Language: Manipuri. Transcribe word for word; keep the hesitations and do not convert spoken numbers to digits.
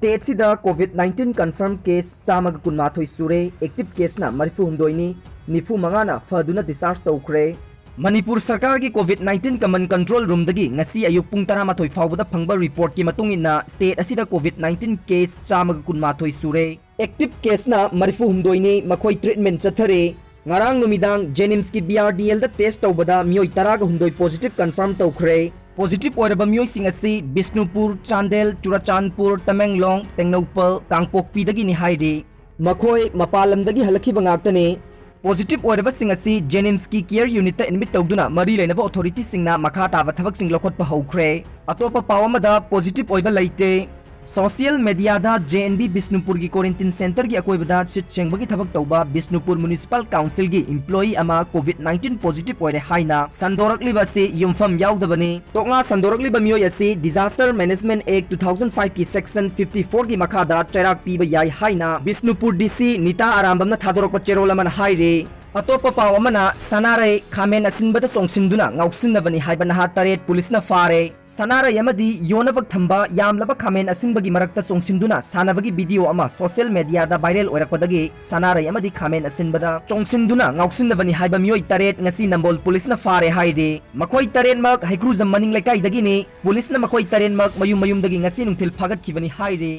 Stateꯁꯤꯗ COVID nineteen confirm case ꯆꯥꯝꯃꯒ ꯀꯨꯟꯃꯥꯊꯣꯏ ꯁꯨꯔꯦ, active caseꯅ ꯃꯔꯤꯐꯨ ꯍꯨꯝꯗꯣꯏꯅꯤ, ꯅꯤꯐꯨ ꯃꯉꯥꯅ ꯐꯗꯨꯅ discharge ꯇꯧꯈ꯭ꯔꯦ꯫ ꯃꯅꯤꯄꯨꯔ ꯁꯔꯀꯥꯔꯒꯤ COVID nineteen common control roomꯗꯒꯤ ꯉꯁꯤ ꯑꯌꯨꯛ ꯄꯨꯡ ꯇꯔꯥꯃꯥꯊꯣꯏ ꯐꯥꯎꯕꯗ ꯐꯪꯕ reportꯀꯤ ꯃꯇꯨꯡ ꯏꯟꯅ, state ꯑꯁꯤꯗ COVID nineteen case ꯆꯥꯝꯃꯒ ꯀꯨꯟꯃꯥꯊꯣꯏ ꯁꯨꯔꯦ꯫ Active caseꯅ ꯃꯔꯤꯐꯨ ꯍꯨꯝꯗꯣꯏꯅꯤ, ꯃꯈꯣꯏ treatment ꯆꯠꯊꯔꯤ꯫ ꯉꯔꯥꯡ ꯅꯨꯃꯤꯗꯥꯡ JNIMSꯀꯤ BRDLꯗ test ꯇꯧꯕꯗ ꯃꯤꯑꯣꯏ ꯇꯔꯥꯒ ꯍꯨꯝꯗꯣꯏ positive confirm ꯇꯧꯈ꯭ꯔꯦ꯫ Positive ꯑꯣꯏꯔꯕ ꯃꯤꯑꯣꯏꯁꯤꯡ ꯑꯁꯤ ꯕꯤꯁꯅꯨꯄꯨꯔ, ꯆꯥꯟꯗꯦꯜ, ꯆꯨꯔꯆꯥꯟꯄꯨꯔ, ꯇꯃꯦꯡꯂꯣꯡ, ꯇꯦꯡꯅꯧꯄꯜ, ꯀꯥꯡꯄꯣꯛꯄꯤꯗꯒꯤꯅꯤ ꯍꯥꯏꯔꯤ꯫ ꯃꯈꯣꯏ ꯃꯄꯥꯟ ꯂꯝꯗꯒꯤ ꯍꯜꯂꯛꯈꯤꯕ ꯉꯥꯛꯇꯅꯤ꯫ Positive ꯑꯣꯏꯔꯕꯁꯤꯡ ꯑꯁꯤ JNIMSꯀꯤ care unitꯇ admit ꯇꯧꯗꯨꯅ ꯃꯔꯤ ꯂꯩꯅꯕ authorityꯁꯤꯡꯅ ꯃꯈꯥ ꯇꯥꯕ ꯊꯕꯛꯁꯤꯡ ꯂꯧꯈꯠꯄ ꯍꯧꯈ꯭ꯔꯦ꯫ ꯑꯇꯣꯞꯄ ꯄꯥꯎ ꯑꯃꯗ, positive ꯑꯣꯏꯕ ꯂꯩꯇꯦ꯫ Social mediaꯗ JNB ꯕꯤꯁꯅꯨꯄꯨꯔꯒꯤ quarantine centreꯒꯤ ꯑꯀꯣꯏꯕꯗ seat ꯁꯦꯡꯕꯒꯤ ꯊꯕꯛ ꯇꯧꯕ ꯕꯤꯁꯅꯨꯄꯨꯔ Municipal Councilꯒꯤ employee ꯑꯃ COVID nineteen positive ꯑꯣꯏꯔꯦ ꯍꯥꯏꯅ ꯁꯟꯗꯣꯔꯛꯂꯤꯕ ꯑꯁꯤ ꯌꯨꯝꯐꯝ ꯌꯥꯎꯗꯕꯅꯤ꯫ ꯇꯣꯛꯅꯥ ꯁꯟꯗꯣꯔꯛꯂꯤꯕ ꯃꯤꯑꯣꯏ ꯑꯁꯤ Disaster Management Act two thousand fiveꯀꯤ section fifty fourꯒꯤ ꯃꯈꯥꯗ ꯆꯩꯔꯥꯛ ꯄꯤꯕ ꯌꯥꯏ ꯍꯥꯏꯅ ꯕꯤꯁꯅꯨꯄꯨꯔ DC ꯅꯤꯇꯥ ꯑꯔꯥꯝꯕꯝꯅ ꯊꯥꯗꯣꯔꯛꯄ ꯆꯦꯔꯣꯜ ꯑꯃꯅ ꯍꯥꯏꯔꯤ꯫ ꯑꯇꯣꯞꯄ ꯄꯥꯎ ꯑꯃꯅ, ꯁꯅꯥꯔꯩ ꯈꯥꯃꯦꯟ ꯑꯁꯤꯟꯕꯗ ꯆꯣꯡꯁꯤꯟꯗꯨꯅ ꯉꯥꯎꯁꯤꯟꯅꯕꯅꯤ ꯍꯥꯏꯕ ꯅꯍꯥ ꯇꯔꯦꯠ ꯄꯨꯂꯤꯁꯅ ꯐꯥꯔꯦ꯫ ꯁꯅꯥꯔꯩ ꯑꯃꯗꯤ ꯌꯣꯟꯅꯕ ꯊꯝꯕ ꯌꯥꯝꯂꯕ ꯈꯥꯃꯦꯟ ꯑꯁꯤꯟꯕꯒꯤ ꯃꯔꯛꯇ ꯆꯣꯡꯁꯤꯟꯗꯨꯅ ꯁꯥꯟꯅꯕꯒꯤ video ꯑꯃ social mediaꯗ viral ꯑꯣꯏꯔꯛꯄꯗꯒꯤ ꯁꯅꯥꯔꯩ ꯑꯃꯗꯤ ꯈꯥꯃꯦꯟ ꯑꯁꯤꯟꯕꯗ ꯆꯣꯡꯁꯤꯟꯗꯨꯅ ꯉꯥꯎꯁꯤꯟꯅꯕꯅꯤ ꯍꯥꯏꯕ ꯃꯤꯑꯣꯏ ꯇꯔꯦꯠ ꯉꯁꯤ ꯅꯝꯕꯣꯜ ꯄꯨꯂꯤꯁꯅ ꯐꯥꯔꯦ ꯍꯥꯏꯔꯤ꯫ ꯃꯈꯣꯏ ꯇꯔꯦꯠꯃꯛ ꯍꯩꯀ꯭ꯔꯨꯖꯝ ꯃꯅꯤꯡ ꯂꯩꯀꯥꯏꯗꯒꯤꯅꯤ꯫ ꯄꯨꯂꯤꯁꯅ ꯃꯈꯣꯏ ꯇꯔꯦꯠꯃꯛ ꯃꯌꯨꯝ ꯃꯌꯨꯝꯗꯒꯤ ꯉꯁꯤ ꯅꯨꯡꯊꯤꯜ ꯐꯥꯒꯠꯈꯤꯕꯅꯤ ꯍꯥꯏꯔꯤ꯫